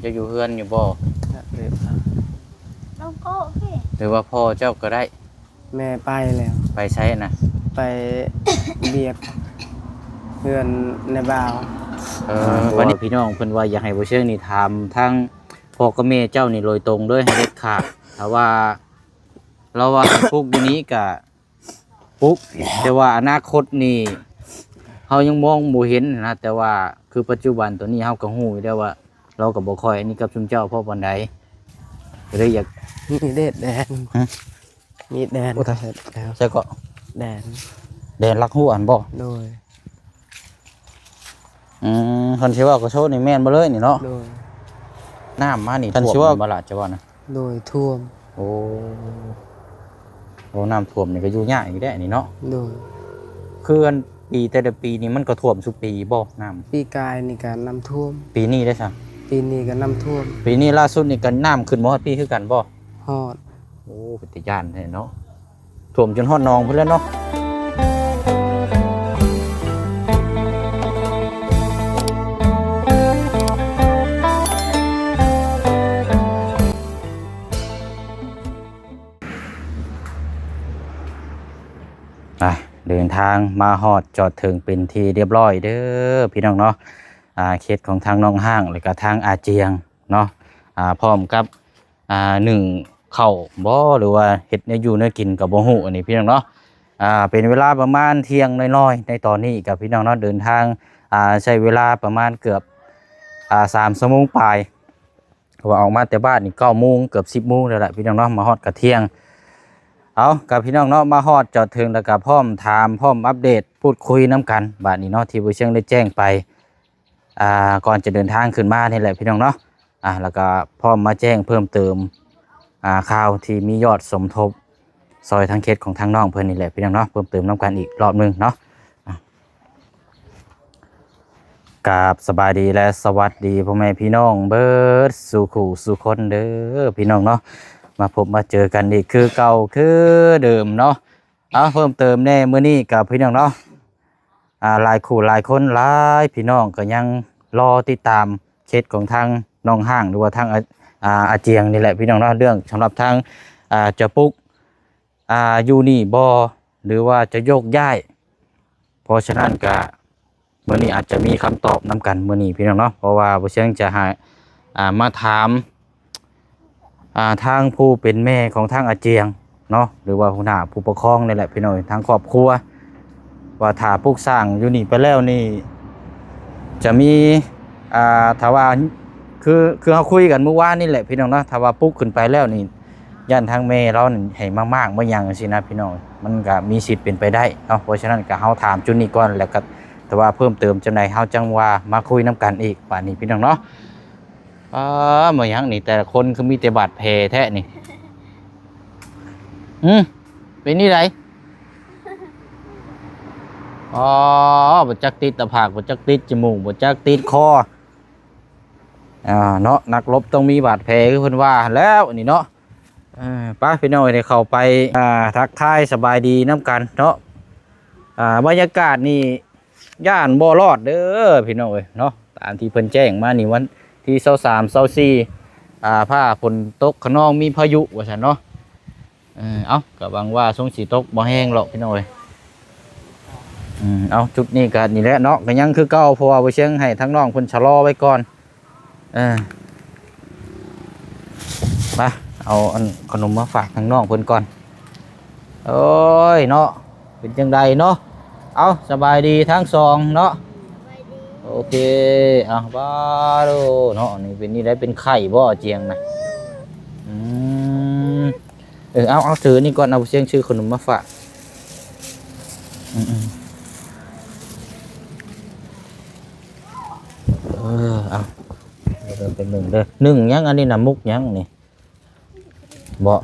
ເຈົ້າຢູ່ເຮືອນຢູ່ບໍ່? ເອີ ຫຼືວ່າພໍ່ເຈົ້າກໍໄດ້? ແມ່ໄປແລ້ວ. ໄປໃສນະ? ໄປວຽກເຮືອນນາຍບ່າວ. ເອີ ເພາະວ່າພີ່ນ້ອງເພິ່ນວ່າຢາກໃຫ້ບໍ່ເຊີງນີ້ຖາມທາງພໍ່ກັບແມ່ເຈົ້ານີ້ໂດຍຕົງເລີຍ ໃຫ້ເດັດຂາດ. ຖ້າວ່າລາວວ່າໃຫ້ປຸກຢູ່ນີ້ກະປຸກ, ແຕ່ວ່າອະນາຄົດນີ້ເຮົາຍັງມອງບໍ່ເຫັນນະ. ແຕ່ວ່າຄືປັດຈຸບັນໂຕນີ້ເຮົາກໍຮູ້ຢູ່ແລ້ວວ່າລາວກໍບໍ່ຄ່ອຍອັນນີ້ກັບຊຸມເຈົ້າພໍປານໃດ ກໍເລີຍຢາກ ມີແດນ ຮະ? ມີແດນ ໂອ້ ຕາຍແລ້ວ. ໃສເກາະ? ແດນ ແດນລັກຫົວຫັ້ນບໍ່? ໂດຍ. ອືມ ຄັນຊິເວົ້າກະໂຊນີ້ແມ່ນເບິດເລີຍນີ້ເນາະ? ໂດຍ. ນ້ຳມານີ້ ຄັນຊິເວົ້າ ຖ້ວມແມ່ນບໍ່ລະ ຈະເວົ້ານະ? ໂດຍ ຖ້ວມ. ໂອ້ ໂອ້ ນ້ຳຖ້ວມນີ້ກະຢູ່ຍາກອີກແດ່ນີ້ເນາະ? ໂດຍ. ຄືອັນປີແຕ່ລະປີນີ້ມັນກະຖ້ວມຊຸປີບໍ່ນ້ຳ? ປີກາຍນີ້ກະນ້ຳຖ້ວມ. ປີນີ້ເດ້ຊະ? ປີນີ້ກະນ້ຳຖ້ວມ. ປີນີ້ລ່າສຸດນີ້ກະນ້ຳຂຶ້ນມາຮອດພີ້ຄືກັນບໍ່? ຮອດ. ໂອ້ ເປັນຕາຢ້ານແທ້ເນາະ. ຖ້ວມຈົນຮອດໜອງພຸ້ນແຫຼະເນາະ. ອ່ະ ເດີນທາງມາຮອດຈອດເຖິງເປັນທີ່ຮຽບຮ້ອຍເດີພີ່ນ້ອງເນາະ. ອ່າ ເຂດຂອງທາງໜອງຫ້າງ ແລະກະທາງອາຈຽງເນາະ. ອ່າ ພ້ອມກັບ ອ່າ ໜຶ້ງເຂົ້າບໍ່ ຫຼືວ່າເຮັດແນວຢູ່ແນວກິນກໍບໍ່ຮູ້ ອັນນີ້ພີ່ນ້ອງເນາະ. ອ່າ ເປັນເວລາປະມານທ່ຽງນ້ອຍໆ ໃນຕອນນີ້ກໍພີ່ນ້ອງເນາະ ເດີນທາງ ອ່າ ໃຊ້ເວລາປະມານເກືອບ ອ່າ ສາມຊົ່ວໂມງປາຍ ເພາະວ່າອອກມາແຕ່ບ້ານນີ້ເກົ້າໂມງ ເກືອບສິບໂມງແລ້ວລະພີ່ນ້ອງເນາະ ມາຮອດກະທ່ຽງ. ເອົາ ກະພີ່ນ້ອງເນາະ ມາຮອດຈອດເຖິງແລ້ວກະພ້ອມຖາມ ພ້ອມອັບເດດ ພູດຄຸຍນຳກັນບາດນີ້ເນາະ ທີ່ບໍ່ຊຽງໄດ້ແຈ້ງໄປ ອ່າ ກ່ອນຈະເດີນທາງຂຶ້ນມານີ້ແຫຼະພີ່ນ້ອງເນາະ. ອ່າ ແລ້ວກະພ້ອມມາແຈ້ງເພີ່ມເຕີມ ອ່າ ຂ່າວທີ່ມີຍອດສົມທົບຊ່ອຍທາງເຂດຂອງທາງນ້ອງເພິ່ນນີ້ແຫຼະພີ່ນ້ອງເນາະ ເພີ່ມເຕີມນຳກັນອີກລອບໜຶ່ງເນາະ. ອ່າ ກາບສະບາຍດີ ແລະ ສະຫວັດດີພໍ່ແມ່ພີ່ນ້ອງເບິດສູ່ຄູ່ສູ່ຄົນເດີພີ່ນ້ອງເນາະ. ມາພົບມາເຈີກັນອີກຄືເກົ່າຄືເດີມເນາະ. ເອົາ ເພີ່ມເຕີມແດ່ມື້ນີ້ກັບພີ່ນ້ອງເນາະ. ອ່າ ຫຼາຍຄູ່ຫຼາຍຄົນ ຫຼາຍພີ່ນ້ອງກໍຍັງລໍຕິດຕາມເຂດຂອງທາງໜອງຫ້າງ ຫຼືວ່າທາງ ອາ ອາຈຽງນີ້ແຫຼະພີ່ນ້ອງເນາະ ເລື່ອງສຳລັບທາງ ອ່າ ຈະປຸກ ອ່າ ຢູ່ນີ້ບໍ່ ຫຼືວ່າຈະໂຍກຍ້າຍ. ເພາະສະນັ້ນກະ ມື້ນີ້ອາດຈະມີຄຳຕອບນຳກັນມື້ນີ້ພີ່ນ້ອງເນາະ ເພາະວ່າບໍ່ຊຽງຈະໃຫ້ ອ່າ ມາຖາມ ອ່າ ທາງຜູ້ເປັນແມ່ຂອງທາງອາຈຽງເນາະ ຫຼືວ່າຫົວໜ້າຜູ້ປົກຄອງນີ້ແຫຼະພີ່ນ້ອງ ທາງຄອບຄົວ ວ່າຖ້າປຸກສ້າງຢູ່ນີ້ໄປແລ້ວນີ້ ຈະມີ ອ່າ ຖ້າວ່າ ຄື ຄືເຮົາຄຸຍກັນມື້ວານນີ້ແຫຼະພີ່ນ້ອງເນາະ ຖ້າວ່າປຸກຂຶ້ນໄປແລ້ວນີ້ ຢ້ານທາງແມ່ລາວນັ້ນໃຫ້ມາມ້າງມາຫຍັງຈັ່ງຊີ້ນະພີ່ນ້ອງ ມັນກະມີສິດເປັນໄປໄດ້ເນາະ. ເພາະສະນັ້ນກະເຮົາຖາມຈຸດນີ້ກ່ອນ ແລ້ວກະຖ້າວ່າເພີ່ມເຕີມຈັ່ງໃດ ເຮົາຈັ່ງວ່າມາຄຸຍນຳກັນອີກບາດນີ້ພີ່ນ້ອງເນາະ. ອາ ມາຫຍັງນີ້ ແຕ່ລະຄົນຄືມີແຕ່ບາດແຜແທ້ນີ້. ຫື ເປັນນີ້ໃດ? ອໍ ບໍ່ຈັກຕິດໜ້າຜາກ ບໍ່ຈັກຕິດຈະມູກ ບໍ່ຈັກຕິດຄໍ. ອ່າ ເນາະ ນັກລົບຕ້ອງມີບາດແຜ ຄືເພິ່ນວ່າຫັ້ນແລ້ວນີ້ເນາະ. ເອີ ໄປພີ່ນ້ອງເອີຍ ໄດ້ເຂົ້າໄປ ອ່າ ທັກທາຍສະບາຍດີນຳກັນເນາະ. ອ່າ ບັນຍາກາດນີ້ຢ້ານບໍ່ລອດເດີພີ່ນ້ອງເອີຍເນາະ ຕາມທີ່ເພິ່ນແຈ້ງມານີ້ ວັນທີຊາວສາມ ຊາວສີ່ ອ່າ ຟ້າຝົນຕົກຂະນອງມີພາຍຸວ່າຊັ້ນເນາະ. ເອີ ເອົາ ກະຫວັງວ່າຊົງຊິຕົກບໍ່ແຮງຫຼອກພີ່ນ້ອງເອີຍ. ເອົາ ຈຸດນີ້ກະນີ້ແຫຼະເນາະ ກະຍັງຄືເກົ່າ ເພາະວ່າບໍ່ຊຽງໃຫ້ທາງນ້ອງເພິ່ນຊະລໍໄວ້ກ່ອນ. ເອີ ມາ ເອົາອັນຂະໜົມມາຝາກທາງນ້ອງເພິ່ນກ່ອນ. ໂອ້ຍເນາະ ເປັນຈັ່ງໃດເນາະ? ເອົາ ສະບາຍດີທັງສອງເນາະ. ໂອເຄ ເອົາ ບາໂດເນາະ ນີ້ເປັນນີ້ໄດ້ ເປັນໄຂ້ບໍ່ ອາຈຽງນະ? ອືມ ເອີ ເອົາ ເອົາ ຖືນີ້ກ່ອນ ເອົາ ຊຽງຊື້ຂະໜົມມາຝາກ. ອືມໆ ເອີ ເອົາ ເດີ ເປັນໜຶ່ງເດີ ໜຶ່ງຫຍັງ ອັນນີ້ນະ ໝົກຫຍັງນີ້? ບໍ່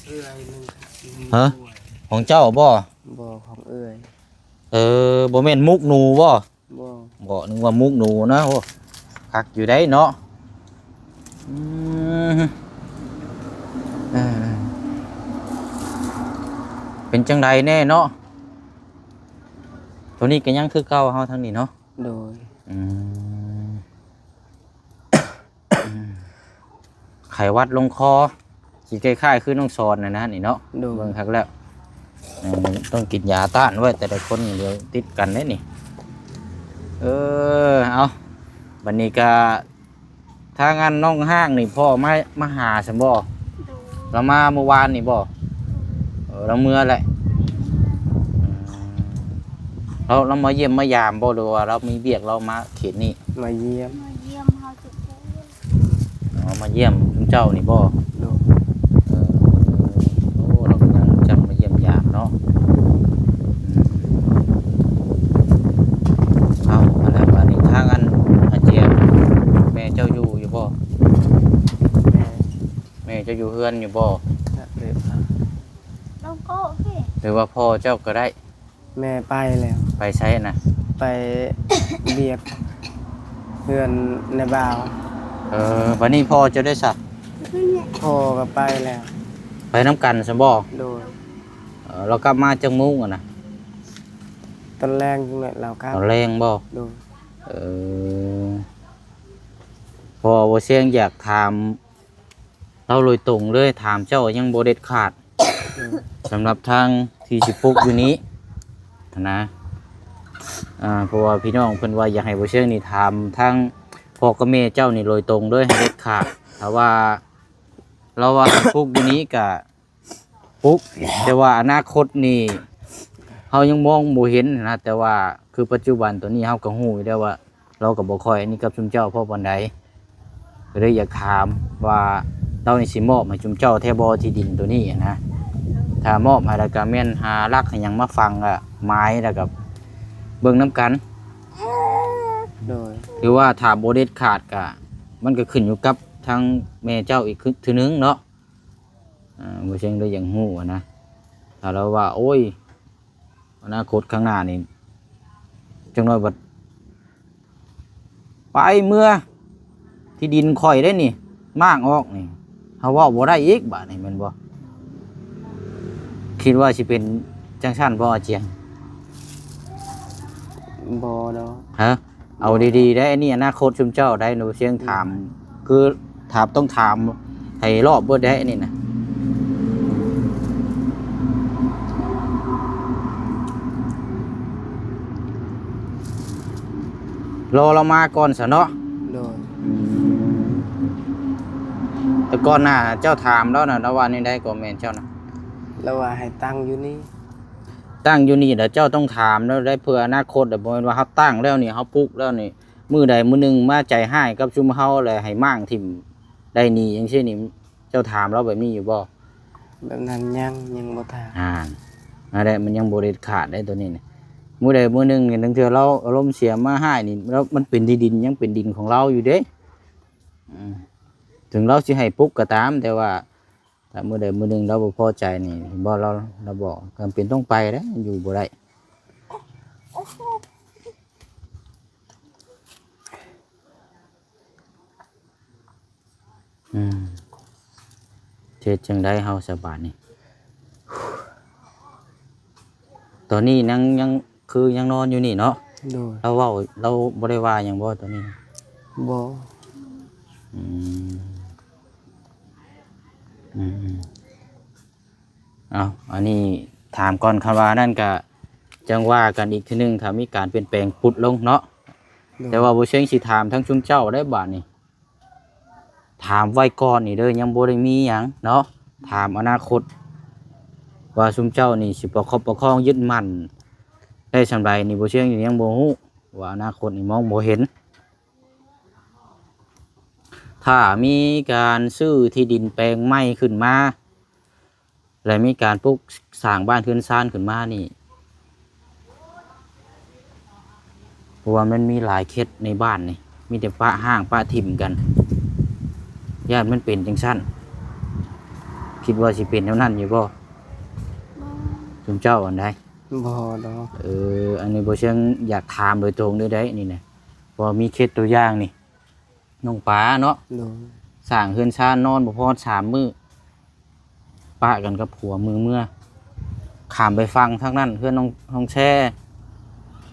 ເອື້ອຍໜຶ່ງ. ຮະ? ຂອງເຈົ້າບໍ່? ບໍ່ ຂອງເອື້ອຍ. ເອີ ບໍ່ແມ່ນໝົກໜູບໍ່? ບໍ່ ບໍ່ ນຶກວ່າໝົກໜູນະ. ໂອ້ ຄັກຢູ່ໃດເນາະ. ອືມ ເອີ ເປັນຈັ່ງໃດແນ່ເນາະ? ໂຕນີ້ກໍຍັງຄືເກົ່າ ເຮົາທາງນີ້ເນາະ. ໂດຍ. ອືມ ອືມ ໄຂ້ຫວັດລົງຄໍ ຊິຄ້າຍໆຄືນ້ອງສອນນັ້ນນະນີ້ເນາະ. ໂດຍ ເບິ່ງຄັກແລ້ວ ເອີ ຕ້ອງກິນຢາຕ້ານໄວ້ ແຕ່ລະຄົນນີ້ດຽວຕິດກັນເດ້ນີ້. ເອີ ເອົາ ບັດນີ້ກະ ທາງອັນນ້ອງຮ້າງນີ້ພໍ່ມາ ມາຫາຊັ້ນບໍ່? ໂດຍ ລາວມາມື້ວານນີ້ບໍ່? ເອີ ລາວເມືອແຫຼະ. ອືມ ລາວ ລາວມາຢ້ຽມມາຢາມບໍ່ ຫຼືວ່າລາວມີວຽກລາວມາເຂດນີ້? ມາຢ້ຽມ ມາຢ້ຽມເຮົາທຸກຄົນ. ອໍ ມາຢ້ຽມຊຸມເຈົ້ານີ້ບໍ່? ໂດຍ ເອີ ໂອ້ ລາວກະຍັງຈັກມາຢ້ຽມຢາມເນາະ. ອືມ ເອົາ ອັນນັ້ນ ບາດນີ້ທາງອັນ ອາຈຽນ ແມ່ເຈົ້າຢູ່ ຢູ່ບໍ່? ແມ່ ແມ່ເຈົ້າຢູ່ເຮືອນຢູ່ບໍ່? ຫຼືວ່າພໍ່ເຈົ້າກະໄດ້? ແມ່ໄປແລ້ວ. ໄປໃສນະ? ໄປວຽກເຮືອນນາຍບ່າວ. ເອີ ບາດນີ້ພໍ່ເຈົ້າໄດ້ຊະ? ພໍ່ກະໄປແລ້ວ. ໄປນຳກັນຊັ້ນບໍ່? ໂດຍ ເອີ ລາວກັບມາຈັກໂມງຫັ້ນນະ? ຕອນແລງພຸ້ນແຫຼະລາວກັບ. ຕອນແລງບໍ່? ໂດຍ ເອີ ເພາະວ່າບໍ່ແຊງຢາກຖາມ ລາວໂດຍຕົງເລີຍ ຖາມເຈົ້າຍັງບໍ່ເດັດຂາດ. ໂດຍ ສຳລັບທາງທີ່ຊິປຸກຢູ່ນີ້ຫັ້ນນະ ອ່າ ເພາະວ່າພີ່ນ້ອງເພິ່ນວ່າຢາກໃຫ້ບໍ່ເຊີງນີ້ຖາມທາງພໍ່ກັບແມ່ເຈົ້ານີ້ໂດຍຕົງເລີຍ ໃຫ້ເດັດຂາດ. ຖ້າວ່າລາວວ່າໃຫ້ປຸກຢູ່ນີ້ກະປຸກ ແຕ່ວ່າອະນາຄົດນີ້ເຮົາຍັງມອງບໍ່ເຫັນນະ. ແຕ່ວ່າຄືປັດຈຸບັນໂຕນີ້ເຮົາກະຮູ້ຢູ່ແລ້ວວ່າ ລາວກະບໍ່ຄ່ອຍອັນນີ້ກັບຊຸມເຈົ້າພໍປານໃດ ກະເລີຍຢາກຖາມວ່າລາວນີ້ຊິມອບໃຫ້ຊຸມເຈົ້າແທ້ບໍ່ ທີ່ດິນໂຕນີ້ຫັ້ນນະ? ຖ້າມອບໃຫ້ແລ້ວກະແມ່ນຫາຫຼັກຫາຫຍັງມາຝັງ ກະໝາຍ ແລ້ວກະເບິ່ງນຳກັນ. ໂດຍ ຫຼືວ່າຖ້າບໍ່ເດັດຂາດກະ ມັນກະຂຶ້ນຢູ່ກັບທາງແມ່ເຈົ້າອີກເທື່ອໜຶ່ງເນາະ. ອ່າ ບໍ່ເຊີງເລີຍຢາກຮູ້ຫັ້ນນະ ຖ້າລາວວ່າ ໂອ້ຍ ອະນາຄົດຂ້າງໜ້ານີ້ ຈັກໜ້ອຍບັດໄປເມືອ ທີ່ດິນຂ້ອຍເດ້ນີ້ ມ້າງອອກນີ້ ເຮົາເວົ້າບໍ່ໄດ້ອີກບາດນີ້ແມ່ນບໍ່? ຄິດວ່າຊິເປັນຈັ່ງຊັ້ນບໍ່ ອາຈຽງ? ບໍ່ດອກ. ຮະ? ເອົາດີໆໄດ໋ ອັນນີ້ອະນາຄົດຊຸມເຈົ້າໄດ໋ ໜູຊຽງຖາມ ຄືຖາມ ຕ້ອງຖາມໃຫ້ລອບເບິດໄດ໋ ອັນນີ້ນະ. ລໍລາວມາກ່ອນຊະເນາະ. ໂດຍ. ອືມ ແຕ່ກ່ອນໜ້າເຈົ້າຖາມລາວນະ ລາວວ່າແນວໃດກໍແມ່ນເຈົ້ານະ? ລາວວ່າໃຫ້ຕັ້ງຢູ່ນີ້. ຕັ້ງຢູ່ນີ້ລະເຈົ້າຕ້ອງຖາມແລ້ວໄດ໋ ເພື່ອອະນາຄົດ ບໍ່ແມ່ນວ່າເຮົາຕັ້ງແລ້ວນີ້ ເຮົາປຸກແລ້ວນີ້ ມື້ໃດມື້ໜຶ່ງມາໃຈຮ້າຍກັບຊຸມເຮົາ ແລະໃຫ້ມ້າງຖິ້ມໄດ້ໜີຈັ່ງຊີ້ນີ້ ເຈົ້າຖາມລາວແບບນີ້ຢູ່ບໍ່? ແບບນັ້ນຍັງ ຍັງບໍ່ຖາມ. ອ່າ ນັ້ນແຫຼະ ມັນຍັງບໍ່ເດັດຂາດໄດ໋ໂຕນີ້ນະ. ມື້ໃດມື້ໜຶ່ງນີ້ ລາງເທື່ອລາວອາລົມເສຍມາຮ້າຍນີ້ ລາວ ມັນເປັນທີ່ດິນ ຍັງເປັນດິນຂອງລາວຢູ່ເດ້. ອືມ ເຖິງລາວຊິໃຫ້ປຸກກໍຕາມ ແຕ່ວ່າ ຖ້າມື້ໃດມື້ໜຶ່ງລາວບໍ່ພໍໃຈນີ້ ເຫັນບໍ່ ລາວ ລາວບອກ ຈຳເປັນຕ້ອງໄປເດ້ ຢູ່ບໍ່ໄດ້. ອືມ ເຮັດຈັ່ງໃດເຮົາສະບາດນີ້? ຕອນນີ້ຍັງ ຍັງ ຄືຍັງນອນຢູ່ນີ້ເນາະ? ໂດຍ. ລາວເວົ້າ ລາວບໍ່ໄດ້ວ່າຫຍັງບໍ່ຕອນນີ້? ບໍ່. ອືມ ອືມ ເອົາ ອັນນີ້ຖາມກ່ອນ ຄັນວ່ານັ້ນກະຈັ່ງວ່າກັນອີກເທື່ອໜຶ່ງ ຖ້າມີການປ່ຽນແປງປຸດລົງເນາະ. ໂດຍ. ແຕ່ວ່າບໍ່ເຊີງຊິຖາມທາງຊຸມເຈົ້າໄດ້ບາດນີ້ ຖາມໄວ້ກ່ອນນີ້ເດີ ຍັງບໍ່ໄດ້ມີຫຍັງເນາະ. ຖາມອະນາຄົດວ່າຊຸມເຈົ້ານີ້ຊິປະຄັບປະຄອງຍຶດໝັ້ນໄດ້ສ່ຳໃດນີ້ ບໍ່ເຊີງນີ້ຍັງບໍ່ຮູ້ວ່າອະນາຄົດນີ້ມອງບໍ່ເຫັນ. ຖ້າມີການຊື້ທີ່ດິນແປງໃໝ່ຂຶ້ນມາ ແລະ ມີການປຸກສ້າງບ້ານເຮືອນຊານຂຶ້ນມານີ້ ເພາະວ່າມັນມີຫຼາຍເຂດໃນບ້ານນີ້ ມີແຕ່ປະຮ້າງປະຖິ້ມກັນ ຢ້ານມັນເປັນຈັ່ງຊັ້ນ. ຄິດວ່າຊິເປັນແນວນັ້ນຢູ່ບໍ່? ບໍ່. ຊຸມເຈົ້າອັນໃດ? ບໍ່ດອກ. ເອີ ອັນນີ້ບໍ່ເຊີງຢາກຖາມໂດຍຕົງເລີຍໄດ໋ນີ້ນະ ເພາະວ່າມີເຄສຕົວຢ່າງນີ້ ນ້ອງປາເນາະ. ໂດຍ. ສ້າງເຮືອນຊານນອນບໍ່ພໍສາມມື້ ປະກັນກັບຜົວມືເມືອ ຂ້າມໄປຝັ່ງທາງນັ້ນ ເຮືອນນ້ອງ ນ້ອງແຊ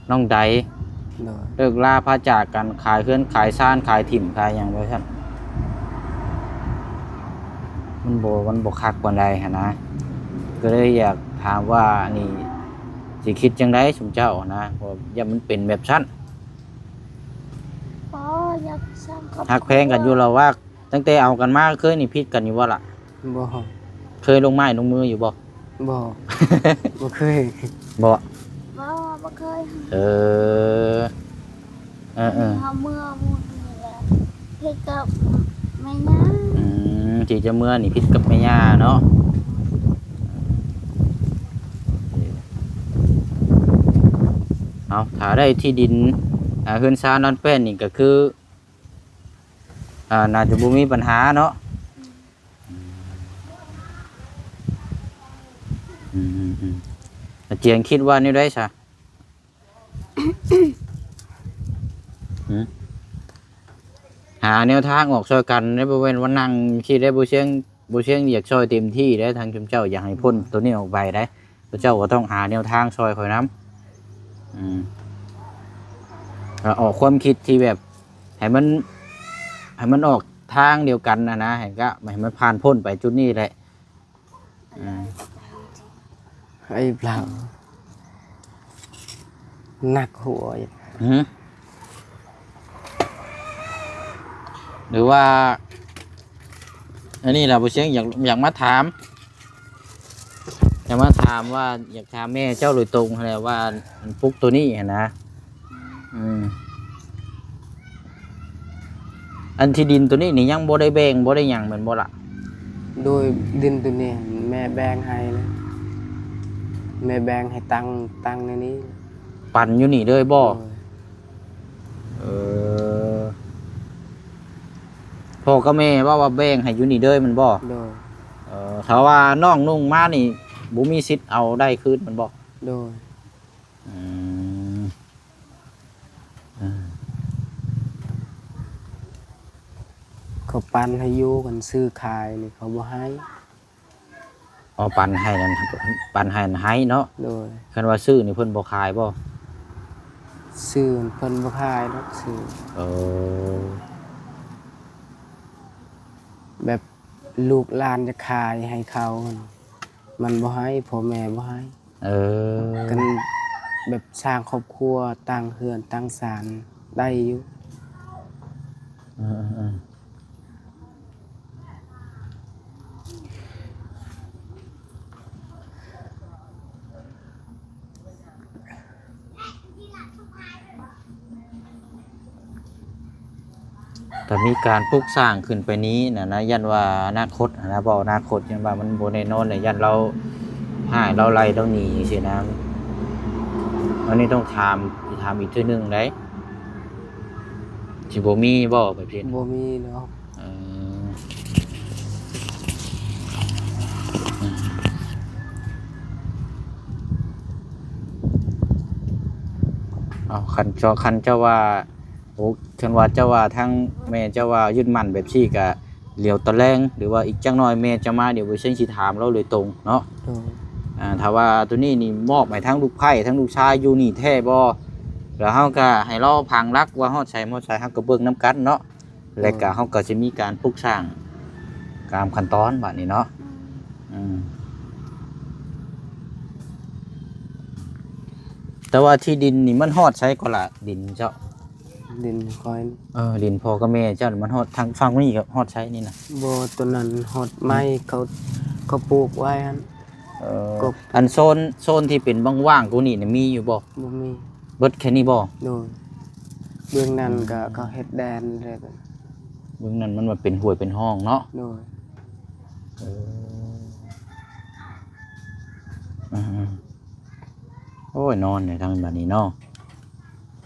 ນ້ອງໃດ. ໂດຍ. ເລີກລາພາຈາກກັນ ຂາຍເຮືອນຂາຍຊານ ຂາຍຖິ້ມຂາຍຫຍັງໄປຊັ້ນ. ມັນບໍ່ ມັນບໍ່ຄັກປານໃດຫັ້ນນະ ກໍເລີຍຢາກຖາມວ່ານີ້ຊິຄິດຈັ່ງໃດຊຸມເຈົ້ານະ ເພາະຢ້ານມັນເປັນແບບຊັ້ນ. ບໍ່ ຢາກສ້າງຄອບຄົວ ຮັກແພງກັນຢູ່ລະວ່າ ຕັ້ງແຕ່ເອົາກັນມາ ເຄີຍນີ້ຜິດກັນຢູ່ບໍ່ລະ? ບໍ່. ເຄີຍລົງໄມ້ລົງມືຢູ່ບໍ່? ບໍ່ ບໍ່ເຄີຍ. ບໍ່ ບໍ່ ບໍ່ເຄີຍ. ເອີ ເອີໆ ເຮົາເມືອໝູ່ນີ້ແຫຼະ ຜິດກັບແມ່ຍ່າ. ອືມ ທີ່ຈະເມືອນີ້ຜິດກັບແມ່ຍ່າເນາະ. ເອົາ ຖ້າໄດ້ທີ່ດິນ ອ່າ ເຮືອນຊານອນແປ້ນນີ້ກໍຄື ອ່າ ໜ້າຈະບໍ່ມີບັນຫາເນາະ. ອືມ ອືມ ອືມ ອາຈຽງຄິດວ່າແນວໃດຊະ? ຫື? ຫາແນວທາງອອກຊ່ອຍກັນໄດ້ ບໍ່ແມ່ນວ່ານັ່ງຊິໄດ້ ບໍ່ຊຽງ ບໍ່ຊຽງຢາກຊ່ອຍເຕັມທີ່ໄດ້ ທາງຊຸມເຈົ້າຢາກໃຫ້ພົ້ນໂຕນີ້ອອກໄປໄດ້ ເຈົ້າກໍຕ້ອງຫາແນວທາງຊ່ອຍຂ້ອຍນຳ. ອືມ ກໍອອກຄວາມຄິດທີ່ແບບ ໃຫ້ມັນ ໃຫ້ມັນອອກທາງດຽວກັນນະນະ ໃຫ້ກະ ໃຫ້ມັນຜ່ານພົ້ນໄປຈຸດນີ້ແຫຼະ. ອືມ ໄອ້ບລາວ ໜັກຫົວຢູ່. ຫື? ຫຼືວ່າ ອັນນີ້ລະ ບໍ່ຊຽງ ຢາກ ຢາກມາຖາມ ຢາກມາຖາມວ່າ ຢາກຖາມແມ່ເຈົ້າໂດຍຕົງຫັ້ນແຫຼະວ່າ ອັນປຸກໂຕນີ້ຫັ້ນນະ. ອືມ ອັນທີ່ດິນໂຕນີ້ນີ້ຍັງບໍ່ໄດ້ແບ່ງ ບໍ່ໄດ້ຫຍັງແມ່ນບໍ່ລະ? ໂດຍ ດິນໂຕນີ້ແມ່ແບ່ງໃຫ້ແລ້ວ ແມ່ແບ່ງໃຫ້ຕັ້ງ ຕັ້ງໃນນີ້. ປັນຢູ່ນີ້ເລີຍບໍ່? ໂດຍ. ເອີ ພໍ່ກັບແມ່ເວົ້າວ່າແບ່ງໃຫ້ຢູ່ນີ້ເລີຍແມ່ນບໍ່? ໂດຍ. ເອີ ຖ້າວ່ານ້ອງນຸ່ງມານີ້ ບໍ່ມີສິດເອົາໄດ້ຄືນແມ່ນບໍ່? ໂດຍ. ອືມ ອືມ ເຂົາປັນໃຫ້ຢູ່ ຄັນຊື້ຂາຍນີ້ເຂົາບໍ່ໃຫ້. ອໍ ປັນໃຫ້ນັ້ນ ປັນໃຫ້ນັ້ນໃຫ້ເນາະ. ໂດຍ. ຄັນວ່າຊື້ນີ້ເພິ່ນບໍ່ຂາຍບໍ່? ຊື້ເພິ່ນບໍ່ຂາຍດອກ ຊື້. ເອີ ແບບລູກຫຼານຈະຂາຍໃຫ້ເຂົາ ມັນບໍ່ໃຫ້ ພໍ່ແມ່ບໍ່ໃຫ້. ເອີ ຄັນແບບສ້າງຄອບຄົວ ຕັ້ງເຮືອນຕັ້ງຊານໄດ້ຢູ່. ເອີໆ ຖ້າມີການປຸກສ້າງຂຶ້ນໄປນີ້ນະນະ ຢ້ານວ່າອະນາຄົດຫັ້ນນະ ເວົ້າອະນາຄົດ ຢ້ານວ່າມັນບໍ່ແນ່ນອນ ແລະ ຢ້ານລາວຮ້າຍ ລາວໄລ່ ລາວໜີຈັ່ງຊີ້ນະ. ອັນນີ້ຕ້ອງຖາມ ຖາມອີກເທື່ອໜຶ່ງໃດ ຊິບໍ່ມີບໍ່ແບບນີ້? ບໍ່ມີດອກ. ເອີ ເອົາ ຄັນເຈົ້າ ຄັນເຈົ້າວ່າ ໂອ້ ຄັນວ່າເຈົ້າວ່າທາງແມ່ເຈົ້າວ່າຍຶດໝັ້ນແບບຊີ້ ກະຫຼຽວຕາແລງ ຫຼືວ່າອີກຈັກໜ້ອຍແມ່ຈະມາ ດຽວບໍ່ເຊັງຊິຖາມລາວໂດຍຕົງເນາະ. ໂດຍ. ອ່າ ຖ້າວ່າໂຕນີ້ນີ້ມອບໃຫ້ທາງລູກໃພ້ ທາງລູກຊາຍຢູ່ນີ້ແທ້ບໍ່? ແລ້ວເຮົາກະໃຫ້ລາວຜັງຫຼັກວ່າຮອດໃສມາຮອດໃສ ເຮົາກະເບິ່ງນຳກັນເນາະ. ແລ້ວກະເຮົາກະຊິມີການປຸກສ້າງຕາມຂັ້ນຕອນບາດນີ້ເນາະ. ອືມ ອືມ ແຕ່ວ່າທີ່ດິນນີ້ມັນຮອດໃສກໍລະ ດິນເຈົ້າ? ດິນຂ້ອຍ ເອີ ດິນພໍ່ກັບແມ່ເຈົ້ານີ້ມັນຮອດທາງຝັ່ງນີ້ ຮອດໃສນີ້ນະ? ບໍ່ ໂຕນັ້ນຮອດໄມ້ ເຂົາ ເຂົາປູກໄວ້ຫັ້ນ. ເອີ ອັນໂຊນ ໂຊນທີ່ເປັນວ່າງໆກວ່ານີ້ນະ ມີຢູ່ບໍ່? ບໍ່ມີ. ເບິດແຄ່ນີ້ບໍ່? ໂດຍ. ເບື້ອງນັ້ນກະເຂົາເຮັດແດນແລ້ວ. ເບື້ອງນັ້ນມັນວ່າເປັນຫ້ວຍເປັນຮ່ອງເນາະ? ໂດຍ. ເອີ ອືມ ໂອ້ຍ ນອນແຫຼະທາງບາດນີ້ເນາະ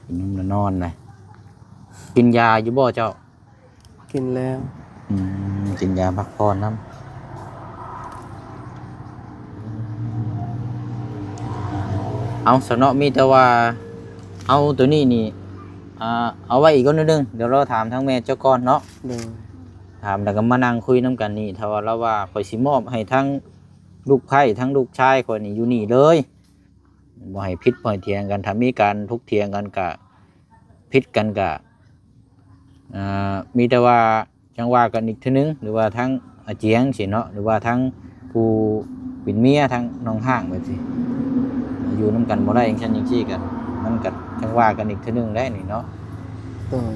ກິນນົມແລ້ວນອນແຫຼະ. ກິນຢາຢູ່ບໍ່ເຈົ້າ? ກິນແລ້ວ. ອືມ ກິນຢາພັກຜ່ອນນຳ. ເອົາ ສະເນາະ ມີແຕ່ວ່າເອົາໂຕນີ້ນີ້ ອ່າ ເອົາໄວ້ອີກກ່ອນໜ້ອຍໜຶ່ງ ດຽວລາວຖາມທາງແມ່ເຈົ້າກ່ອນເນາະ. ໂດຍ. ຖາມແລ້ວກໍມານັ່ງຄຸຍນຳກັນນີ້ ຖ້າວ່າລາວວ່າຂ້ອຍຊິມອບໃຫ້ທັງລູກໃພ້ ທັງລູກຊາຍຂ້ອຍນີ້ຢູ່ນີ້ເລີຍ ບໍ່ໃຫ້ຜິດບໍ່ໃຫ້ຖຽງກັນ ຖ້າມີການຖົກຖຽງກັນກະຜິດກັນກະ ອ່າ ມີແຕ່ວ່າຈັ່ງວ່າກັນອີກເທື່ອໜຶ່ງ ຫຼືວ່າທາງ ອາຈຽງຊີ້ເນາະ ຫຼືວ່າທັງຜູ້ເປັນເມຍ ທັງນ້ອງຮ້າງແບບຊີ້ ຢູ່ນຳກັນບໍ່ໄດ້ ຈັ່ງຊັ້ນຈັ່ງຊີ້ ກໍມັນກໍຈັ່ງວ່າກັນອີກເທື່ອໜຶ່ງໄດ໋ນີ້ເນາະ. ໂດຍ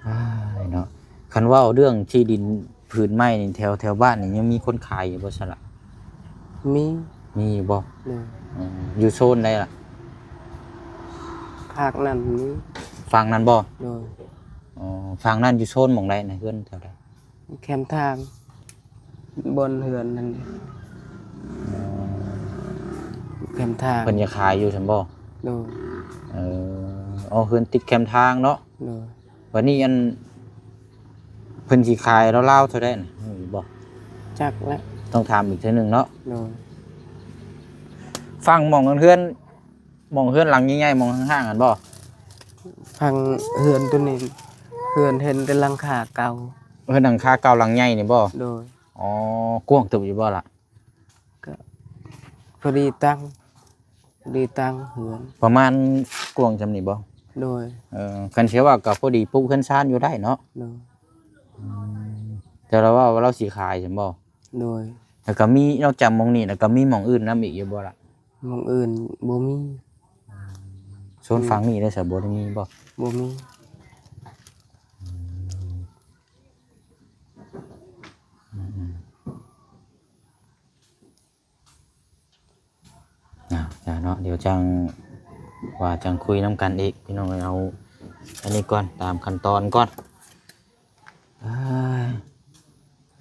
ອ້າຍເນາະ ຄັນເວົ້າເລື່ອງທີ່ດິນ ຜືນໄມ້ນີ້ ແຖວ ແຖວບ້ານນີ້ຍັງມີຄົນຂາຍຢູ່ບໍ່ຊະລະ? ມີ ມີຢູ່ບໍ່? ໂດຍ ອືມ ຢູ່ໂຊນໃດລະ? ພາກນັ້ນມີ ຝັ່ງນັ້ນບໍ່? ໂດຍ ອໍ ຝັ່ງນັ້ນຢູ່ໂຊນໝ່ອງໃດນະ? ເຮືອນແຖວໃດ? ແຄມທາງ ບ່ອນເຮືອນນັ້ນ ອໍ ແຄມທາງ ເພິ່ນຢາກຂາຍຢູ່ຊັ້ນບໍ່? ໂດຍ ເອີ ອໍ ເຮືອນຕິດແຄມທາງເນາະ? ໂດຍ ບັດນີ້ອັນ ເພິ່ນຊິຂາຍລາວໆເທົ່າໃດນະ ຮູ້ຢູ່ບໍ່? ຈັກແຫຼະ ຕ້ອງຖາມອີກເທື່ອໜຶ່ງເນາະ. ໂດຍ ຝັ່ງໝ່ອງເຮືອນ ໝ່ອງເຮືອນຫຼັງໃຫຍ່ໆ ໝ່ອງຫ້າງໆຫັ້ນບໍ່? ຝັ່ງເຮືອນໂຕນີ້ ເຮືອນເຫັນແຕ່ຫຼັງຄາເກົ່າ. ເຮືອນຫຼັງຄາເກົ່າຫຼັງໃຫຍ່ນີ້ບໍ່? ໂດຍ ອໍ ກວ້າງເຕີບຢູ່ບໍ່ລະ? ກະພໍດີຕັ້ງ ພໍດີຕັ້ງເຮືອນ ປະມານກວ້າງຊ່ຳນີ້ບໍ່? ໂດຍ ເອີ ຄັນຊິວ່າກໍພໍດີປຸກເຮືອນຊານຢູ່ໄດ້ເນາະ. ໂດຍ ອືມ ແຕ່ລາວວ່າລາວຊິຂາຍຊັ້ນບໍ່? ໂດຍ ແລ້ວກໍມີ ນອກຈາກໝ່ອງນີ້ແລ້ວກໍມີໝ່ອງອື່ນນຳອີກຢູ່ບໍ່ລະ? ໝ່ອງອື່ນບໍ່ມີ. ໂຊນຝັ່ງນີ້ເດ້ຊະ ບໍ່ໄດ້ມີບໍ່? ບໍ່ມີ. ອືມ ອືມ ອືມ. ອ່າ ຈ້າເນາະ ດຽວຈັ່ງວ່າຈັ່ງຄຸຍນຳກັນອີກ ພີ່ນ້ອງເອີຍ. ເອົາອັນນີ້ກ່ອນ ຕາມຂັ້ນຕອນກ່ອນ. ເອີ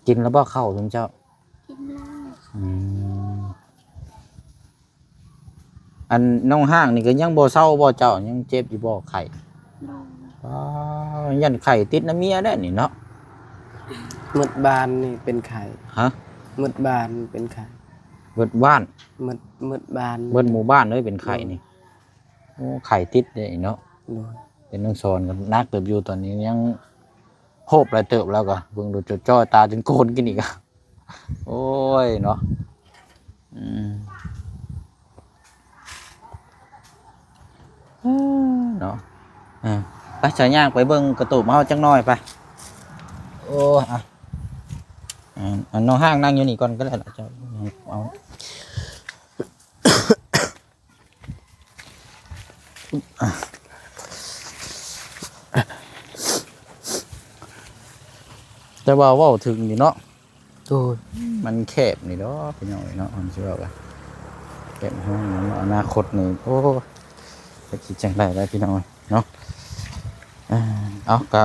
ກິນແລ້ວບໍ່ເຂົ້າຊຸມເຈົ້າ? ກິນແລ້ວ. ອືມ ອັນນ້ອງຮ້າງນີ້ກໍຍັງບໍ່ເຊົາບໍ່ເຈົ້າ? ຍັງເຈັບຢູ່ບໍ່ໄຂ້? ໂດຍ. ອໍ ຢ້ານໄຂ້ຕິດນຳເມຍແດ່ນີ້ເນາະ. ໝົດບ້ານນີ້ເປັນໄຂ້. ຮະ? ໝົດບ້ານເປັນໄຂ້. ເບິດບ້ານ? ໝົດ ໝົດບ້ານ ເບິດໝູ່ບ້ານເລີຍເປັນໄຂ້ນີ້. ໂດຍ. ໂອ້ ໄຂ້ຕິດເດ້ເນາະ. ໂດຍ. ເປັນນ້ອງສອນກໍໜັກເຕີບຢູ່ ຕອນນີ້ຍັງໂຮບຫຼາຍເຕີບແລ້ວກໍ ເບິ່ງດູຈົດຈ້ອຍຕາຈົນໂກນກິນອີກ. ໂອ້ຍເນາະ ອືມ ເອີ ເນາະ ເອີ ໄປ ສາຍຍ່າງໄປເບິ່ງກະຕູບເຮົາຈັກໜ້ອຍໄປ. ໂອ້ຍ ອ່ະ ອ່າ ອັນນ້ອງຮ້າງນັ່ງຢູ່ນີ້ກ່ອນກໍໄດ້ລະ ເຈົ້າເອົາ. ແຕ່ວ່າເວົ້າເຖິງນີ້ເນາະ ໂດຍ ມັນແຄບນີ້ດອກ ພີ່ນ້ອງເອີຍເນາະ ມັນຊິເວົ້າກັນແຄບຫ້ອງເນາະ ອະນາຄົດນີ້ ໂອ້ ຈະຄິດຈັ່ງໃດລະ ພີ່ນ້ອງເອີຍເນາະ. ເອົາ ກະ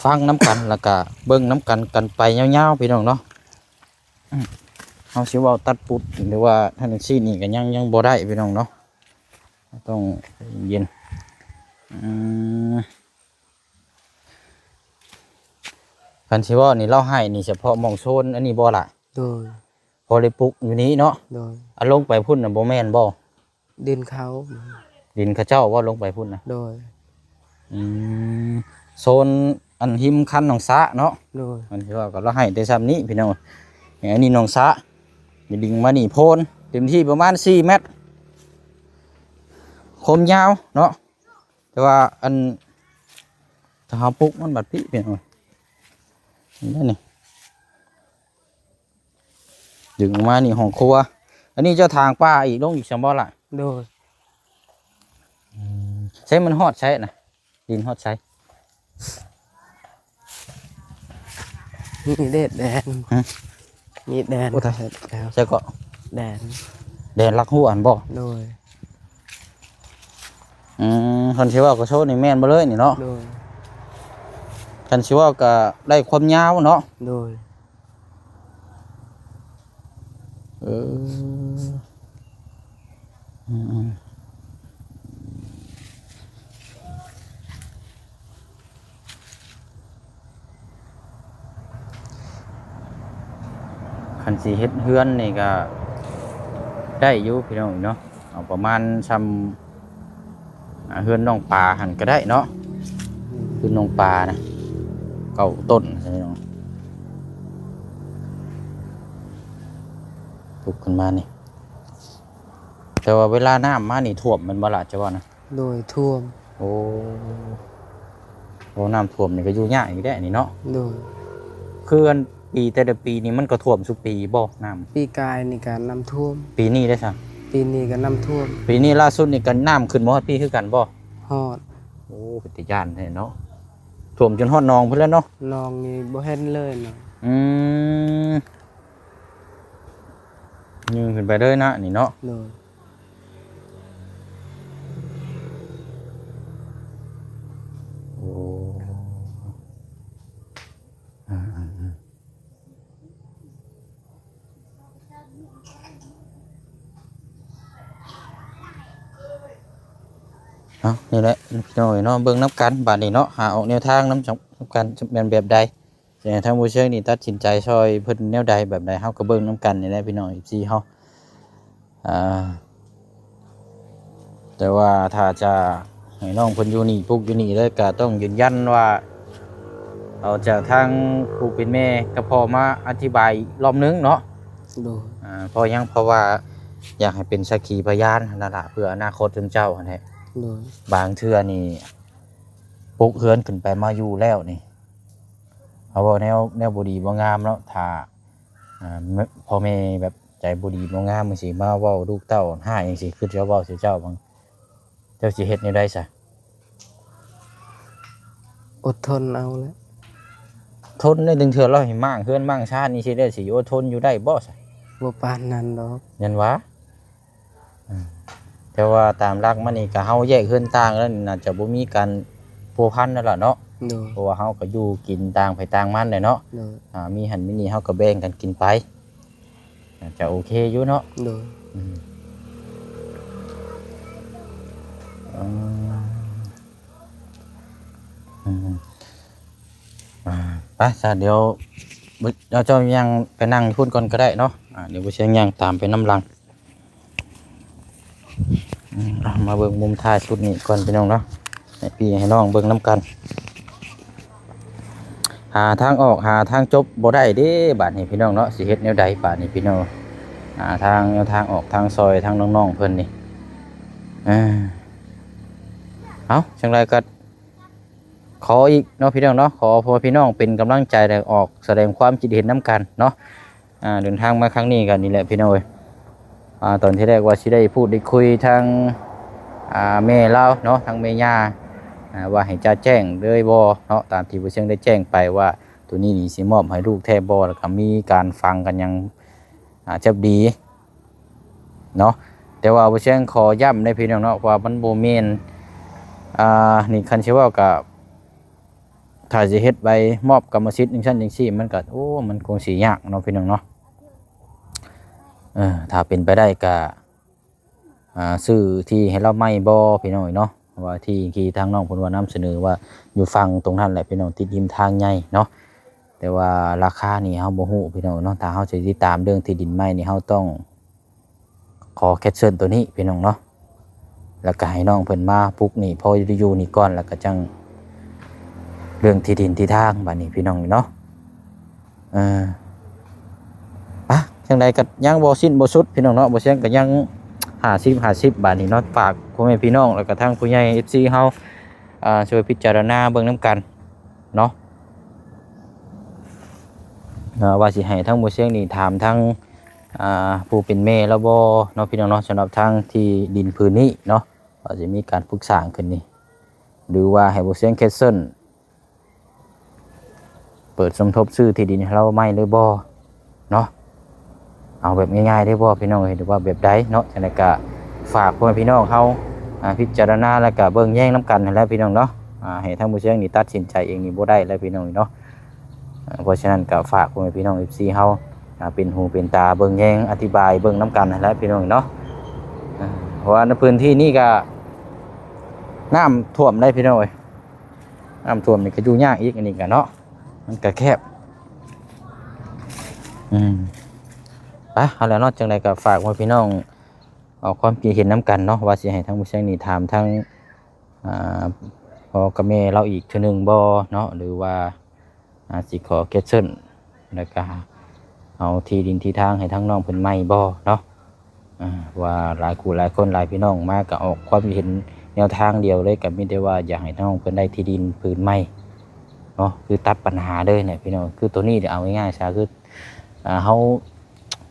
ຟັງນຳກັນ ແລ້ວກະເບິ່ງນຳກັນ ກັນໄປຍາວໆ ພີ່ນ້ອງເນາະ. ເຮົາຊິເວົ້າຕັດປຸດ ຫຼືວ່າທາງຊີ້ນີ້ກໍຍັງ ຍັງບໍ່ໄດ້ ພີ່ນ້ອງເນາະ ຕ້ອງເຢັນ. ອືມ ຄັນຊິເວົ້ານີ້ ລາວໃຫ້ນີ້ສະເພາະໝ່ອງໂຊນອັນນີ້ບໍ່ລະ? ໂດຍ. ພໍໄດ້ປຸກຢູ່ນີ້ເນາະ? ໂດຍ. ອັນລົງໄປພຸ້ນນະບໍ່ແມ່ນບໍ່? ດິນເຂົາ ດິນເຂົາເຈົ້າບໍ່ ລົງໄປພຸ້ນນະ? ໂດຍ. ອືມ ໂຊນອັນຮິມຄັນໜອງສະເນາະ? ໂດຍ. ມັນຊິວ່າກໍລາວໃຫ້ແຕ່ຊ່ຳນີ້ພີ່ນ້ອງ. ນີ້ ອັນນີ້ໜອງສະ ນີ້ດຶງມານີ້ໂພນ ເຕັມທີ່ປະມານສີ່ແມັດ ຄວາມຍາວເນາະ. ແຕ່ວ່າອັນ ຖ້າເຮົາປຸກມັນບັດພີ້ພີ່ນ້ອງ ເຫັນບໍ່ນີ້? ດຶງອອກມານີ້ຫ້ອງຄົວ. ອັນນີ້ເຈົ້າຖາງປ່າອີກ ລົງອີກຊັ້ນບໍ່ລະ? ໂດຍ. ອືມ ໃສ ມັນຮອດໃສນະ? ດິນຮອດໃສ? ນີ້ເດດແດນ. ຮະ? ນີ້ແດນ. ໂອ້ ຕາຍ. ໃສເກາະ? ແດນ ແດນຫຼັກຫົວຫັ້ນບໍ່? ໂດຍ. ອືມ ຄັນຊິເວົ້າກໍໂຊນນີ້ແມ່ນເບິດເລີຍນີ້ເນາະ? ໂດຍ. ຄັນຊິເວົ້າກໍໄດ້ຄວາມຍາວເນາະ? ໂດຍ. ເອີ ອືມໆ ຄັນຊິເຮັດເຮືອນນີ້ກໍໄດ້ຢູ່ພີ່ນ້ອງເນາະ ເອົາປະມານຊ່ຳ ອ່າ ເຮືອນນ້ອງປາຫັ້ນກໍໄດ້ເນາະ. ອືມ ເຮືອນນ້ອງປານະ ເກົ້າຕົ້ນພີ່ນ້ອງ ປຸກຂຶ້ນມານີ້. ແຕ່ວ່າເວລານ້ຳມານີ້ຖ້ວມແມ່ນບໍ່ລະ ຈະວ່ານະ? ໂດຍ ຖ້ວມ. ໂອ້ ໂອ້ ນ້ຳຖ້ວມນີ້ກໍຢູ່ຍາກອີກແລ້ວນີ້ເນາະ. ໂດຍ. ຄືອັນປີແຕ່ລະປີນີ້ມັນກໍຖ້ວມຊຸປີບໍ່ ນ້ຳ? ປີກາຍນີ້ກໍນ້ຳຖ້ວມ. ປີນີ້ເດ້ຊະ? ປີນີ້ກໍນ້ຳຖ້ວມ. ປີນີ້ລ່າສຸດນີ້ກໍນ້ຳຂຶ້ນມາຮອດພີ້ຄືກັນບໍ່? ຮອດ. ໂອ້ ເປັນຕາຢ້ານແທ້ເນາະ. ຖ້ວມຈົນຮອດໜອງພຸ້ນແລ້ວເນາະ. ໜອງນີ້ບໍ່ເຫັນເລີຍເນາະ. ອືມ ຍື່ນໄປເລີຍນະນີ້ເນາະ. ໂດຍ. ໂອ້ ອາໆໆ ເອົາ ນີ້ແຫຼະພີ່ນ້ອງເອີຍເນາະ, ເບິ່ງນຳກັນບາດນີ້ເນາະ, ຫາອອກແນວທາງນຳ ນຳກັນ ແມ່ນແບບໃດ. ຊິໃຫ້ທາງຜູ້ຊ່ວຍນີ້ຕັດສິນໃຈຊ່ອຍເພິ່ນແນວໃດແບບໃດ ເຮົາກໍເບິ່ງນຳກັນນີ້ແຫຼະພີ່ນ້ອງເອັຟຊີເຮົາ. ອ່າ ແຕ່ວ່າຖ້າຈະໃຫ້ນ້ອງເພິ່ນຢູ່ນີ້ ປຸກຢູ່ນີ້ເລີຍ ກໍຕ້ອງຢືນຢັນວ່າ ເອົາຈາກທາງຜູ້ເປັນແມ່ກັບພໍ່ມາອະທິບາຍອີກລອບໜຶ່ງເນາະ. ໂດຍ. ອ່າ ເພາະຫຍັງ? ເພາະວ່າຢາກໃຫ້ເປັນສັກຂີພະຍານຫັ້ນນະລະ ເພື່ອອະນາຄົດຊຸມເຈົ້າຫັ້ນແຫຼະ. ໂດຍ. ບາງເທື່ອນີ້ ປຸກເຮືອນຂຶ້ນໄປມາຢູ່ແລ້ວນີ້ ເຮົາເວົ້າແນວ ແນວບໍ່ດີບໍ່ງາມເນາະ, ຖ້າ ອ່າ ພໍ່ແມ່ແບບໃຈບໍ່ດີບໍ່ງາມຈັ່ງຊີ້ ມາເວົ້າລູກເຕົ້າຮ້າຍຈັ່ງຊີ້ ຄືຈະເວົ້າໃສ່ເຈົ້າ ເຈົ້າຊິເຮັດແນວໃດຊະ? ອົດທົນເອົາແຫຼະ. ທົນໄດ້ ເຖິງເທື່ອລາວໃຫ້ມ້າງເຮືອນມ້າງຊານນີ້ຊິໄດ້ ຊິອົດທົນຢູ່ໄດ້ບໍ່ຊະ? ບໍ່ປານນັ້ນດອກ. ຍັນວ່າ ອືມ ແຕ່ວ່າຕາມຫຼັກມານີ້ ກະເຮົາແຍກເຮືອນຕ່າງແລ້ວນີ້ ໜ້າຈະບໍ່ມີການພົວພັນແລ້ວລະເນາະ. ໂດຍ. ເພາະວ່າເຮົາກະຢູ່ກິນຕ່າງໃຜຕ່າງມັນແຫຼະເນາະ. ໂດຍ. ອ່າ ມີຫັ້ນມີນີ້ ເຮົາກະແບ່ງກັນກິນໄປ ໜ້າຈະໂອເຄຢູ່ເນາະ. ໂດຍ. ອືມ ອືມ ອືມ ອ່າ ໄປຊະ ດຽວ ດຽວເຈົ້າຍ່າງໄປນັ່ງຢູ່ພຸ້ນກ່ອນກໍໄດ້ເນາະ. ອ່າ ດຽວບໍ່ຊຽງຍ່າງຕາມໄປນຳຫຼັງ. ອືມ ເອົາ ມາເບິ່ງມຸມທ້າຍສຸດນີ້ກ່ອນພີ່ນ້ອງເນາະ, ໃຫ້ພີ່ໃຫ້ນ້ອງເບິ່ງນຳກັນ. ຫາທາງອອກຫາທາງຈົບບໍ່ໄດ້ເດ້ບາດນີ້ພີ່ນ້ອງເນາະ, ຊິເຮັດແນວໃດບາດນີ້ພີ່ນ້ອງ? ຫາທາງ ແນວທາງອອກທາງຊ່ອຍທາງນ້ອງໆເພິ່ນນີ້. ເອີ ເອົາ ຈັ່ງໃດກໍຂໍອີກເນາະພີ່ນ້ອງເນາະ, ຂໍພໍ່ແມ່ພີ່ນ້ອງເປັນກຳລັງໃຈ ແລະ ອອກສະແດງຄວາມຄິດເຫັນນຳກັນເນາະ. ອ່າ ເດີນທາງມາຄັ້ງນີ້ກໍນີ້ແຫຼະພີ່ນ້ອງເອີຍ, ອ່າ ຕອນທີແລກວ່າຊິໄດ້ພູດໄດ້ຄຸຍທາງ ອ່າ ແມ່ລາວເນາະ ທາງແມ່ຍ່າ ອ່າ ວ່າໃຫ້ຈະແຈ້ງເລີຍບໍ່ເນາະ, ຕາມທີ່ບໍ່ຊຽງໄດ້ແຈ້ງໄປວ່າ ໂຕນີ້ນີ້ຊິມອບໃຫ້ລູກແທ້ບໍ່ ແລ້ວກໍມີການຝັງກັນຫຍັງ ອ່າ ຈັບດີເນາະ. ແຕ່ວ່າບໍ່ຊຽງຂໍຢ້ຳເດ້ພີ່ນ້ອງເນາະ ວ່າມັນບໍ່ແມ່ນ ອ່າ ນີ້ຄັນຊິເວົ້າກໍ ຖ້າຊິເຮັດໃບມອບກຳມະສິດຈັ່ງຊັ້ນຈັ່ງຊີ້ ມັນກໍ ໂອ້ ມັນຄົງຊິຍາກເນາະພີ່ນ້ອງເນາະ. ເອີ ຖ້າເປັນໄປໄດ້ກໍ ອ່າ ຊື້ທີ່ໃຫ້ລາວໃໝ່ບໍ່ພີ່ນ້ອງເອີຍເນາະ, ວ່າທີ່ ທີ່ທາງນ້ອງເພິ່ນວ່ານຳສະເໜີວ່າຢູ່ຝັ່ງຕົງນັ້ນແຫຼະພີ່ນ້ອງ ຕິດລິມທາງໃຫຍ່ເນາະ. ແຕ່ວ່າລາຄານີ້ເຮົາບໍ່ຮູ້ພີ່ນ້ອງເນາະ, ຖ້າເຮົາຊິຕິດຕາມເລື່ອງທີ່ດິນໃໝ່ນີ້ ເຮົາຕ້ອງ ຂໍແຄນເຊິນໂຕນີ້ພີ່ນ້ອງເນາະ, ແລ້ວກໍໃຫ້ນ້ອງເພິ່ນມາປຸກນີ້ ພໍໄດ້ຢູ່ນີ້ກ່ອນ ແລ້ວກໍຈັ່ງເລື່ອງທີ່ດິນທີ່ທາງບາດນີ້ພີ່ນ້ອງເນາະ. ເອີ ປະ ຈັ່ງໃດກໍຍັງບໍ່ສິ້ນບໍ່ສຸດພີ່ນ້ອງເນາະ, ບໍ່ຊຽງກໍຍັງຫ້າສິບ ຫ້າສິບບາດນີ້ເນາະ. ຝາກພໍ່ແມ່ພີ່ນ້ອງ ແລ້ວກໍທາງຜູ້ໃຫຍ່ເອັຟຊີເຮົາ ອ່າ ຊ່ວຍພິຈາລະນາເບິ່ງນຳກັນເນາະ ເອີ ວ່າຊິໃຫ້ທາງບໍ່ຊຽງນີ້ຖາມທາງ ອ່າ ຜູ້ເປັນແມ່ລາວບໍ່ເນາະ ພີ່ນ້ອງເນາະ, ສຳລັບທາງທີ່ດິນພື້ນນີ້ເນາະ ວ່າຊິມີການປຸກສ້າງຂຶ້ນນີ້ ຫຼືວ່າໃຫ້ບໍ່ຊຽງແຄນເຊິນ ເປີດສົມທົບຊື້ທີ່ດິນໃຫ້ລາວໃໝ່ຫຼືບໍ່ເນາະ. ເອົາແບບງ່າຍໆໄດ້ບໍ່ພີ່ນ້ອງເອີຍ ຫຼືວ່າແບບໃດເນາະ? ຈັ່ງໃດກໍຝາກພໍ່ແມ່ພີ່ນ້ອງເຮົາ ອ່າ ພິຈາລະນາ ແລ້ວກໍເບິ່ງແຍງນຳກັນຫັ້ນແຫຼະພີ່ນ້ອງເນາະ, ອ່າ ໃຫ້ທາງຜູ້ຊຽງນີ້ຕັດສິນໃຈເອງນີ້ບໍ່ໄດ້ແລ້ວພີ່ນ້ອງເນາະ. ເພາະສະນັ້ນກໍຝາກພໍ່ແມ່ພີ່ນ້ອງເອັຟຊີເຮົາ ອ່າ ເປັນຫູເປັນຕາເບິ່ງແຍງ ອະທິບາຍເບິ່ງນຳກັນຫັ້ນແຫຼະພີ່ນ້ອງເນາະ. ເພາະວ່າໃນພື້ນທີ່ນີ້ກໍນ້ຳຖ້ວມໄດ໋ພີ່ນ້ອງເອີຍ, ນ້ຳຖ້ວມນີ້ກໍຢູ່ຍາກອີກ, ອັນນີ້ກໍເນາະ ມັນກໍແຄບ. ອືມ ໄປ ເອົາແຫຼະເນາະ, ຈັ່ງໃດກໍຝາກພໍ່ແມ່ພີ່ນ້ອງອອກຄວາມຄິດເຫັນນຳກັນເນາະ ວ່າຊິໃຫ້ທາງຜູ້ຊຽງນີ້ຖາມທາງ ອ່າ ພໍ່ກັບແມ່ລາວອີກເທື່ອໜຶ່ງບໍ່ເນາະ ຫຼືວ່າ ອາດຊິຂໍແຄນເຊິນ ແລ້ວກະເອົາທີ່ດິນທີ່ທາງໃຫ້ທາງນ້ອງເພິ່ນໃໝ່ບໍ່ເນາະ. ອາ ວ່າຫຼາຍຄູ່ຫຼາຍຄົນຫຼາຍພີ່ນ້ອງມາກະອອກຄວາມເຫັນ ແນວທາງດຽວເລີຍ ກໍມີແຕ່ວ່າຢາກໃຫ້ນ້ອງເພິ່ນໄດ້ທີ່ດິນຜືນໃໝ່ເນາະ ຄືຕັດບັນຫາເລີຍແຫຼະພີ່ນ້ອງ. ຄືໂຕນີ້ເອົາງ່າຍໆຊະ ຄື ອ່າ ເຮົາ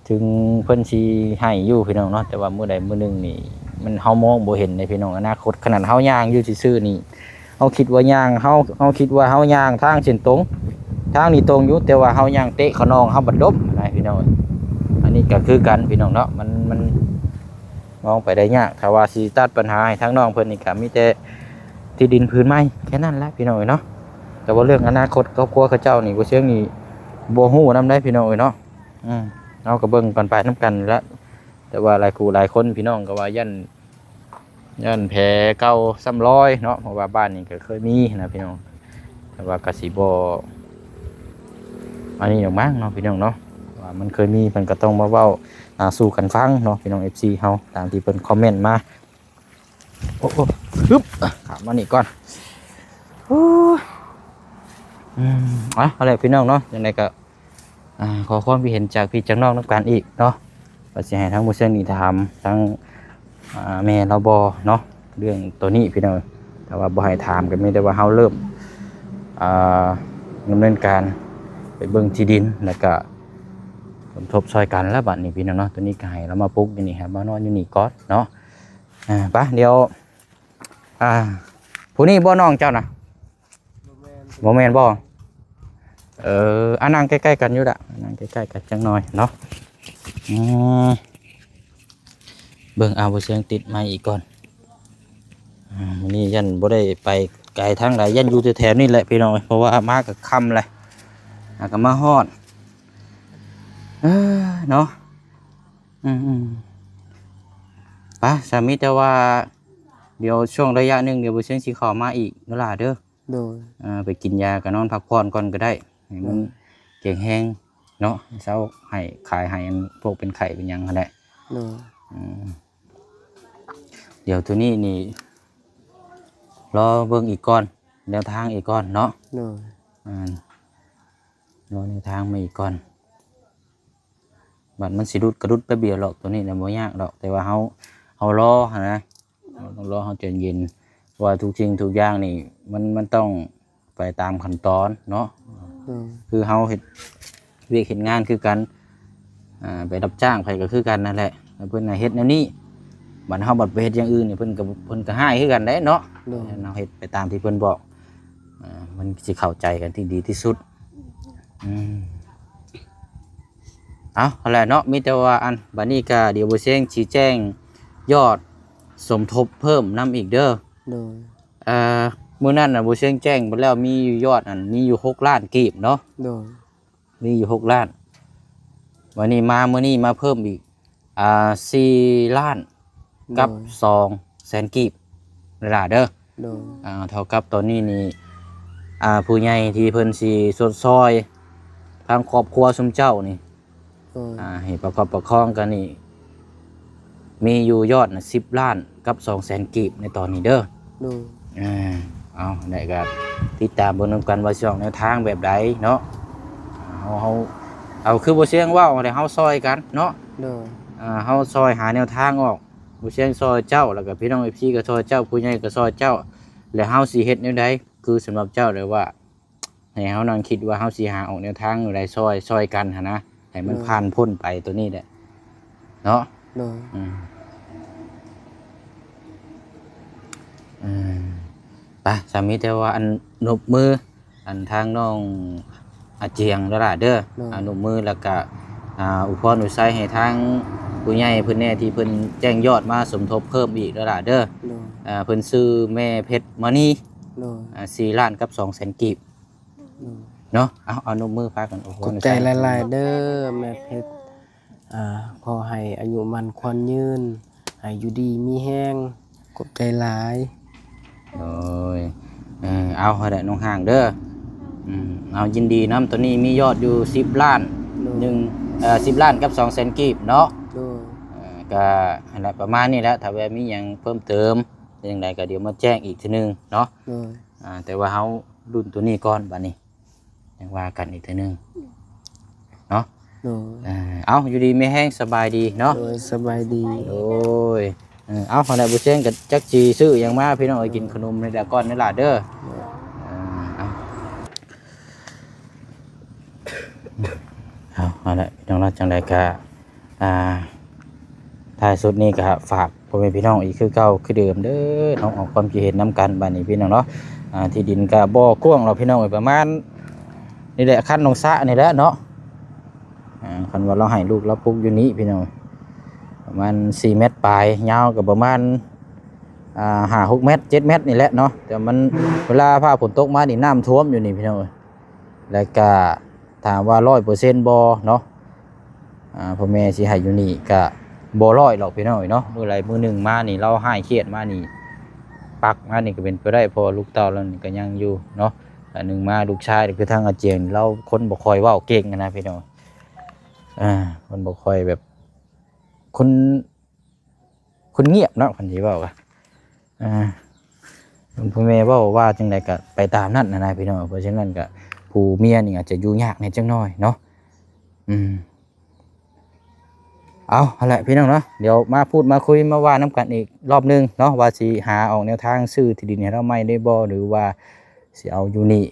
ເຖິງເພິ່ນຊິໃຫ້ຢູ່ພີ່ນ້ອງເນາະ ແຕ່ວ່າມື້ໃດມື້ໜຶ່ງນີ້ ມັນ ເຮົາມອງບໍ່ເຫັນເດ້ພີ່ນ້ອງ. ອະນາຄົດ ຂະໜາດເຮົາຍ່າງຢູ່ຊື່ໆນີ້ ເຮົາຄິດວ່າຍ່າງ ເຮົາ ເຮົາຄິດວ່າເຮົາຍ່າງທາງເສັ້ນຕົງ ທາງນີ້ຕົງຢູ່ ແຕ່ວ່າເຮົາຍ່າງເຕະຂະນອງ ເຮົາບັດລົ້ມນະພີ່ນ້ອງ. ອັນນີ້ກໍຄືກັນພີ່ນ້ອງເນາະ ມັນ ມັນມອງໄປໄດ້ຍາກ. ຖ້າວ່າຊິຕັດບັນຫາໃຫ້ທາງນ້ອງເພິ່ນນີ້ ກໍມີແຕ່ທີ່ດິນຜືນໃໝ່ແຄ່ນັ້ນແຫຼະພີ່ນ້ອງເອີຍເນາະ. ແຕ່ວ່າເລື່ອງອະນາຄົດຄອບຄົວເຂົາເຈົ້ານີ້ ບໍ່ເຊິ່ງນີ້ບໍ່ຮູ້ນຳໄດ໋ພີ່ນ້ອງເອີຍເນາະ. ອືມ ເຮົາກໍເບິ່ງກັນໄປນຳກັນແຫຼະ. ແຕ່ວ່າຫຼາຍຄູ່ຫຼາຍຄົນພີ່ນ້ອງກໍວ່າຢ້ານ ຢ້ານແຜເກົ່າຊ້ຳລອຍເນາະ ເພາະວ່າບ້ານນີ້ກໍເຄີຍມີນະພີ່ນ້ອງ. ແຕ່ວ່າກໍຊິບໍ່ອັນນີ້ດອກມັ້ງເນາະພີ່ນ້ອງເນາະ ວ່າມັນເຄີຍມີ ເພິ່ນກໍຕ້ອງມາເວົ້າ ອ່າ ສູ່ກັນຟັງເນາະພີ່ນ້ອງ ເອັຟຊີ ເຮົາ ຕາມທີ່ເພິ່ນຄອມເມັນມາ. ໂອ້ ໂອ້ ຮຶບ ຂ້າມມານີ້ກ່ອນ. ໂອ້ ອືມ ເອົາ ເອົາແຫຼະພີ່ນ້ອງເນາະ ຈັ່ງໃດກໍ ອ່າ ຂໍຄວາມຄິດເຫັນຈາກພີ່ຈາກນ້ອງນຳກັນອີກເນາະ ວ່າຊິໃຫ້ທາງຜູ້ເຊິ່ງນີ້ຖາມທາງ ອ່າ ແມ່ລາວບໍ່ເນາະ ເລື່ອງໂຕນີ້ພີ່ນ້ອງ. ແຕ່ວ່າບໍ່ໃຫ້ຖາມ ກໍມີແຕ່ວ່າເຮົາເລີ່ມ ອ່າ ດຳເນີນການໄປເບິ່ງທີ່ດິນ ແລ້ວກໍສົມທົບຊ່ອຍກັນແລ້ວບັດນີ້ພີ່ນ້ອງເນາະ. ໂຕນີ້ກໍໃຫ້ລາວມາປຸກຢູ່ນີ້ ໃຫ້ມານອນຢູ່ນີ້ກ່ອນເນາະ. ອ່າ ໄປ ດຽວ ອ່າ ຜູ້ນີ້ບໍ່ນ້ອງເຈົ້ານະ? ບໍ່ແມ່ນ ບໍ່ແມ່ນບໍ່? ເອີ ອ່າ ນັ່ງໃກ້ໆກັນຢູ່ລະ ນັ່ງໃກ້ໆກັນຈັກໜ່ອຍເນາະ. ອືມ ເບິ່ງ ເອົາ ບໍ່ເຊີງຕິດໄມອີກກ່ອນ. ອ່າ ມື້ນີ້ຢ້ານບໍ່ໄດ້ໄປໄກທາງໃດ ຢ້ານຢູ່ແຖວໆນີ້ແຫຼະພີ່ນ້ອງ ເພາະວ່າມາກໍຄ່ຳແລ້ວ ຫາກໍມາຮອດ ເອີ ເນາະ. ອືມໆ ໄປ ສາມີ ແຕ່ວ່າດຽວຊ່ວງໄລຍະໜຶ່ງ ດຽວບໍ່ເຊີງຊິເຂົ້າມາອີກເດີຫຼ້າເດີ. ໂດຍ ອ່າ ໄປກິນຢາກໍນອນພັກຜ່ອນກ່ອນກໍໄດ້ ໃຫ້ມັນ ໂດຍ ແຂງແຮງເນາະ ເຊົາໃຫ້ ຂາຍໃຫ້ອັນພວກເປັນໄຂ້ເປັນຫຍັງຫັ້ນແຫຼະ. ໂດຍ ອືມ ດຽວໂຕນີ້ນີ້ ລໍເບິ່ງອີກກ່ອນ ແນວທາງອີກກ່ອນເນາະ. ໂດຍ ອ່າ ລໍແນວທາງມາອີກກ່ອນ. ບັດມັນຊິຫຼຸດກໍຫຼຸດແປັບດຽວດອກ ໂຕນີ້ນະບໍ່ຍາກດອກ ແຕ່ວ່າເຮົາ ເຮົາລໍຫັ້ນນະ ເຮົາຕ້ອງລໍ ເຮົາໃຈເຢັນ ເພາະວ່າທຸກສິ່ງທຸກຢ່າງນີ້ ມັນ ມັນຕ້ອງໄປຕາມຂັ້ນຕອນເນາະ. ໂດຍ ຄືເຮົາເຮັດວຽກເຮັດງານຄືກັນ ອ່າ ໄປຮັບຈ້າງໃຜກໍຄືກັນນັ້ນແຫຼະ ແລ້ວເພິ່ນໃຫ້ເຮັດແນວນີ້ ບັດເຮົາບັດໄປເຮັດຢ່າງອື່ນນີ້ ເພິ່ນກໍ ເພິ່ນກໍຮ້າຍຄືກັນເດ້ເນາະ. ໂດຍ ເຮົາເຮັດໄປຕາມທີ່ເພິ່ນບອກ ອ່າ ມັນຊິເຂົ້າໃຈກັນທີ່ດີທີ່ສຸດ. ອືມ ເອົາ ຫັ້ນແຫຼະເນາະ ມີແຕ່ວ່າອັນ ບັດນີ້ກະດຽວບໍ່ເຊງຊີ້ແຈງຍອດສົມທົບເພີ່ມນຳອີກເດີ. ໂດຍ ເອີ ມື້ນັ້ນນະ ບໍ່ເຊງແຈ້ງໄປແລ້ວ ມີຢູ່ຍອດອັນ ມີຢູ່ຫົກລ້ານກີບເນາະ. ໂດຍ ມີຢູ່ຫົກລ້ານ ວັນນີ້ມາ ມື້ນີ້ມາເພີ່ມອີກ ອ່າ ສີ່ລ້ານກັບ ໂດຍ ສອງແສນກີບເດີຫຼ້າເດີ. ໂດຍ ອ່າ ເທົ່າກັບຕອນນີ້ນີ້ ອ່າ ຜູ້ໃຫຍ່ທີ່ເພິ່ນຊິຊົດຊ່ອຍທາງຄອບຄົວຊຸມເຈົ້ານີ້ ໂດຍ ອ່າ ໃຫ້ປະຄັບປະຄອງກັນນີ້ ມີຢູ່ຍອດນະ ສິບລ້ານກັບສອງແສນກີບໃນຕອນນີ້ເດີ. ໂດຍ ອ່າ ເອົາ ແລ້ວກໍຕິດຕາມເບິ່ງນຳກັນວ່າຊິອອກແນວທາງແບບໃດເນາະ. ເຮົາ ເຮົາ ເອົາ ຄືບໍ່ຊຽງເວົ້າແຫຼະ ເຮົາຊ່ອຍກັນເນາະ. ໂດຍ ອ່າ ເຮົາຊ່ອຍຫາແນວທາງອອກ ບໍ່ຊຽງຊ່ອຍເຈົ້າ ແລ້ວກໍພີ່ນ້ອງເອັຟຊີກໍຊ່ອຍເຈົ້າ ຜູ້ໃຫຍ່ກໍຊ່ອຍເຈົ້າ ແລ້ວເຮົາຊິເຮັດແນວໃດ ຄືສຳລັບເຈົ້າແລ້ວວ່າ ໃຫ້ເຮົານັ່ງຄິດວ່າເຮົາຊິຫາອອກແນວທາງແນວໃດ ຊ່ອຍ ຊ່ອຍກັນຫັ້ນນະ ໃຫ້ມັນ ໂດຍ ຜ່ານພົ້ນໄປໂຕນີ້ແຫຼະເນາະ. ໂດຍ ອືມ ອືມ ໄປ ສາມີແຕ່ວ່າອັນນົບມື ອັນທາງນ້ອງອາຈຽງເດີຫຼ້າເດີ. ໂດຍ ອາ ນົບມື ແລ້ວກະ ອ່າ ອວຍພອນອວຍໄຊໃຫ້ທາງຜູ້ໃຫຍ່ເພິ່ນແດ່ ທີ່ເພິ່ນແຈ້ງຍອດມາສົມທົບເພີ່ມອີກເດີຫຼ້າເດີ. ໂດຍ ອ່າ ເພິ່ນຊື່ແມ່ເພັດມະນີ. ໂດຍ ອ່າ ສີ່ລ້ານກັບສອງແສນກີບ. ໂດຍ ເນາະ ເອົາ ເອົານົບມືພາກັນອວຍພອນ ຂອບໃຈຫຼາຍໆເດີແມ່ເພັດ. ອ່າ ຂໍໃຫ້ອາຍຸໝັ້ນຂວັນຍືນ ໃຫ້ຢູ່ດີມີແຮງ. ຂອບໃຈຫຼາຍ. ໂດຍ ເອີ ເອົາ ຫັ້ນແຫຼະນ້ອງຮ່າງເດີ. ອືມ ເອົາ ຍິນດີນຳ ຕອນນີ້ມີຍອດຢູ່ສິບລ້ານ ໂດຍ ໜຶ່ງ ເອີ ສິບລ້ານກັບສອງແສນກີບເນາະ. ໂດຍ ເອີ ກະຫັ້ນແຫຼະ ປະມານນີ້ແຫຼະ ຖ້າວ່າມີຫຍັງເພີ່ມເຕີມ ຈັ່ງໃດກໍດຽວມາແຈ້ງອີກເທື່ອໜຶ່ງເນາະ. ໂດຍ ອ່າ ແຕ່ວ່າເຮົາລຸ້ນໂຕນີ້ກ່ອນ ບາດນີ້ຈັ່ງວ່າກັນອີກເທື່ອໜຶ່ງເນາະ. ໂດຍ ເອີ ເອົາ ຢູ່ດີມີແຮງ ສະບາຍດີເນາະ. ໂດຍ ສະບາຍດີ. ໂດຍ ເອີ ເອົາ ຫັ້ນແຫຼະ ບໍ່ແຈ້ງກໍຈັກຊິຊື້ຫຍັງມາ ພີ່ນ້ອງເອີຍ ກິນຂະໜົມນີ້ແຫຼະກ່ອນເດີຫຼາເດີ. ເອີ ເອົາ ເອົາ ຫັ້ນແຫຼະ ພີ່ນ້ອງເນາະ ຈັ່ງໃດກໍ ອ່າ ທ້າຍສຸດນີ້ກໍຝາກພໍ່ແມ່ພີ່ນ້ອງອີກຄືເກົ່າຄືເດີມເດີເນາະ ອອກຄວາມຄິດເຫັນນຳກັນບາດນີ້ ພີ່ນ້ອງເນາະ. ອ່າ ທີ່ດິນກໍບໍ່ກວ້າງດອກ ພີ່ນ້ອງເອີຍ ປະມານນີ້ແຫຼະ ຄັນໜອງສະນີ້ແຫຼະເນາະ. ອ່າ ຄັນວ່າລາວໃຫ້ລູກລາວປຸກຢູ່ນີ້ ພີ່ນ້ອງ ປະມານສີ່ແມັດປາຍ ຍາວກໍປະມານ ອ່າ ຫ້າຫົກແມັດ ເຈັດແມັດນີ້ແຫຼະເນາະ. ແຕ່ມັນ ເວລາຟ້າຝົນຕົກມານີ້ ນ້ຳຖ້ວມຢູ່ນີ້ ພີ່ນ້ອງເອີຍ. ແລ້ວກະຖາມວ່າຮ້ອຍເປີເຊັນບໍ່ເນາະ ອ່າ ພໍ່ແມ່ຊິໃຫ້ຢູ່ນີ້ກະບໍ່ຮ້ອຍດອກ ພີ່ນ້ອງເອີຍເນາະ. ມື້ໃດມື້ໜຶ່ງມານີ້ ລາວຮ້າຍຄຽດມານີ້ ປັກມານີ້ກໍເປັນໄປໄດ້ ເພາະວ່າລູກເຕົ້າລາວນີ້ກໍຍັງຢູ່ເນາະ. ອັນໜຶ່ງມາລູກຊາຍ ຄືທາງອາຈຽງ ລາວຄົນບໍ່ຄ່ອຍເວົ້າເກັ່ງຫັ້ນນະ ພີ່ນ້ອງ. ອ່າ ຄົນບໍ່ຄ່ອຍແບບ ຄົນ ຄົນງຽບເນາະ ຄັນຊິເວົ້າກະ ອ່າ ພໍ່ແມ່ເວົ້າວ່າຈັ່ງໃດກະໄປຕາມນັ້ນນະນາ ພີ່ນ້ອງ. ເພາະສະນັ້ນກະ ຜູ້ເມຍນີ້ອາດຈະຢູ່ຍາກແດ່ຈັກໜ້ອຍເນາະ. ອືມ ເອົາ ຫັ້ນແຫຼະ ພີ່ນ້ອງເນາະ ດຽວມາພູດມາຄຸຍມາວ່ານຳກັນອີກລອບໜຶ່ງເນາະ ວ່າຊິຫາອອກແນວທາງຊື້ທີ່ດິນໃຫ້ລາວໃໝ່ໄດ້ບໍ່ ຫຼືວ່າຊິເອົາຢູ່ນີ້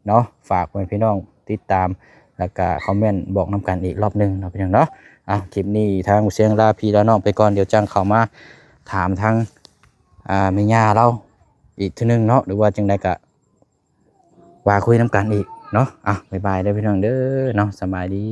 ເນາະ. ຝາກພໍ່ແມ່ພີ່ນ້ອງຕິດຕາມ ແລ້ວກະຄອມເມັນບອກນຳກັນອີກລອບໜຶ່ງເນາະ ພີ່ນ້ອງເນາະ. ເອົາ ຄລິບນີ້ທາງສຽງລາພີ່ລານ້ອງໄປກ່ອນ ດຽວຈັ່ງເຂົ້າມາຖາມທາງ ອ່າ ແມ່ຍ່າລາວອີກເທື່ອໜຶ່ງເນາະ ຫຼືວ່າຈັ່ງໃດກະວ່າຄຸຍນຳກັນອີກເນາະ. ເອົາ ບາຍບາຍເດີພີ່ນ້ອງເດີເນາະ ສະບາຍດີ.